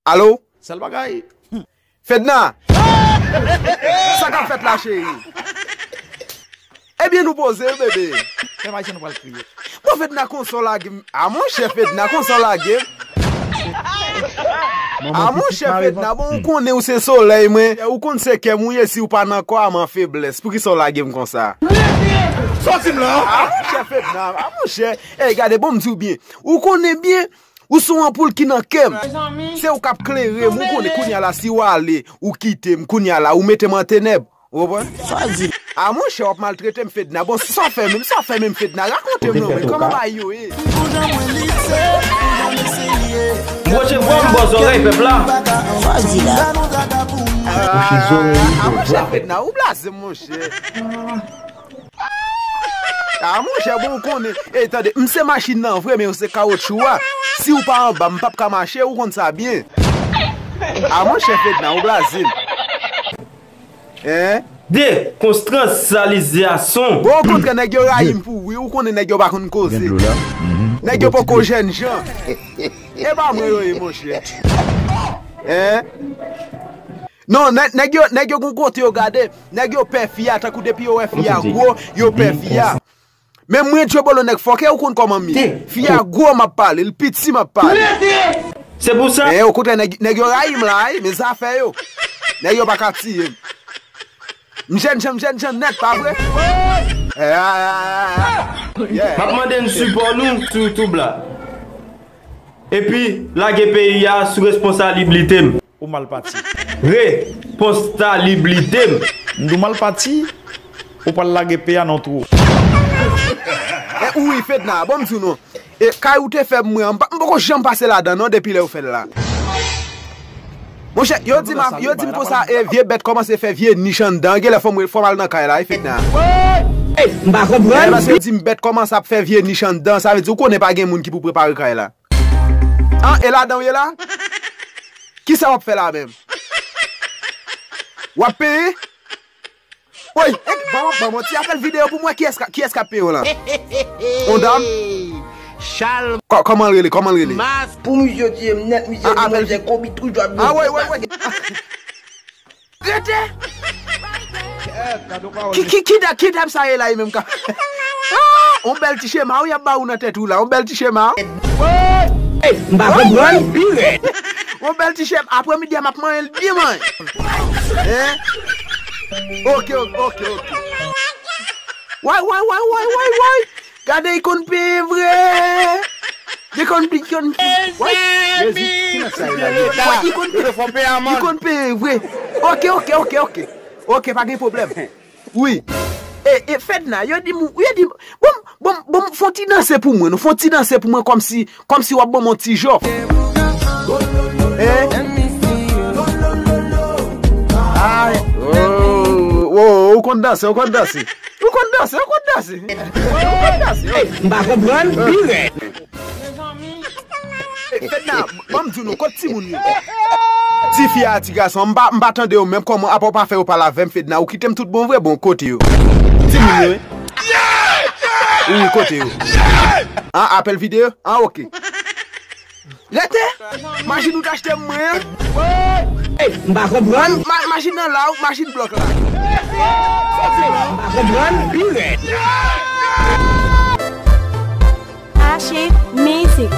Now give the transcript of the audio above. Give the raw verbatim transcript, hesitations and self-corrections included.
Alo? Sèl bagay. Fedna! Sa k ap fèt la, cheri? Ebyen, nou poze, bebe. Pèp Ayisyen, nou pral kriye. Bon, Fedna, konsa w lage m. A, monchè, Fedna, konsa w lage m. A, monchè, Fedna, bon, ou konnen ou se solèy mwen. Ou konn se kè m ou ye, si ou pa nan kò a, m an feblès. Poukisa w lage m konsa? Sòti m la! A, monchè, Fedna, a, monchè. Ey, gade, bon, m di w byen. Ou konnen byen, ou se yon anpoul ki nan kè m. Se ou k ap klere m, ou konnen kounye a la, si w ale, ou kite m, kounye a la, ou mete m an tenèb. Ou konprann? Sa di. A, monchè, w ap maltrete m, Fedna. Bon, sa w fè menm, sa w fè menm, Fedna? Rakonte m non, men, kòman bagay yo ye? M branche vwa m bò zòrèy pèp la. Sa di la. A, monchè, Fedna, ou blaze m, monchè. A, monchè, bon, ou konnen. Ey, tande, m se machin nan vre, men yo se kawotchou a. Si ou pa anba, m p ap ka mache, ou konn sa byen. A, monchè, Fedna, ou blaze m. Hein? Dekonstransalizasyon. Bon, okontrè, nèg yo rayi m pou wi, ou konnen nèg yo pa konn koze. Nèg yo poko jènjan. E pa mwen yo ye, monchè. Hein? Non, nè-, nèg yo, nèg yo gon kote yo gade. Nèg yo pè fi a, tankou depi yo wè fi a gwo, yo pè fi a. Men mwen, Tchobolo, nèg fòkè, ou konn kòman m ye. Fi a gwo, m ap pale, l piti, m ap pale. Se pou sa. E, okontrè, nèg, nèg yo rayi m la, wi, men zafè yo. Nèg yo pa ka tiye m. M jènjan, m jènjan nèt, pa vre? M ap mande n sipò nou sou YouTube la. Epi, lage peyi a sou responsabilite m. Ou mal pati. Responsabilite m. M di w mal pati, ou pral lage peyi a nan tro. E wi, Fedna, bon, m di w non. E kay ou te fè mwen an, m pa, m poko janm pase ladan non depi lè ou fè l la. Monchè, yo di m, yo di m konsa, e vye bèt kòmanse fè vye nich anndan. Genlè fò m, fò m al nan kay la, wi, Fedna. M pa konprann. E paske yo di m bèt kòmanse ap fè vye nich anndan, sa vle di ou konnen pa gen moun ki pou prepare kay la. An, e ladan w ye la? Kisa w ap fè la menm? W ap peye? Woy, e, ban mwen, ban mwen ti apèl videyo pou mwen, kiyès ka, kiyès k ap peye w la? On dam? Chal. Kò-, kòman l rele? Kòman l rele? Mas. Pou misye tiye m nèt, misye di mwen se kobi toujou ap. Ah, woy, woy, woy. Rete! Ki, ki, ki da-, ki dam sa ye la, li menm ka? Ah, on bèl ti chema, wi, y ap ba ou nan tèt ou la, on bèl ti chema. M pa konprann, pi rèd. On bèl ti chema, aprè midi a, m ap manyen l byen manyen. Hein? Ok, ok, ok, ok. Way, way, way, way, way, way. Gade, li konn penyen vre. Li konn, li konn, woy, Jezi, ki nèg sa ye la, li? Woy, li konn, li konn penyen vre. Ok, ok, ok, ok. Ok, pa gen pwoblèm. Wi. E, e, Fedna, yo di m, yo di m, bon, bon, bon, fè yon ti danse pou mwen, non, fè yon ti danse pou mwen, kòmsi, kòmsi w ap ban m yon ti jòf. Hein? Ay, oh, oh, ou konn danse, ou konn danse. Ou konn danse, ou konn danse. Ou konn danse. M pa konprann, pi rèd. Fedna, ban m di w non, kot timoun yo? Tifi a, ti gason an, m pa, m pa tande yo menm kòman, apa w pa fè yo pale avè m, Fedna, ou kite m tout bon vre, bon, kote yo? Timoun yo, wi. Wi, kote yo? An, apèl videyo? An, ok. Rete! Machin ou t achte m mwen an? M pa konprann. Ma-, machin nan la, wi, machin blòk la. M pa konprann, pi rèd. Ache mizik.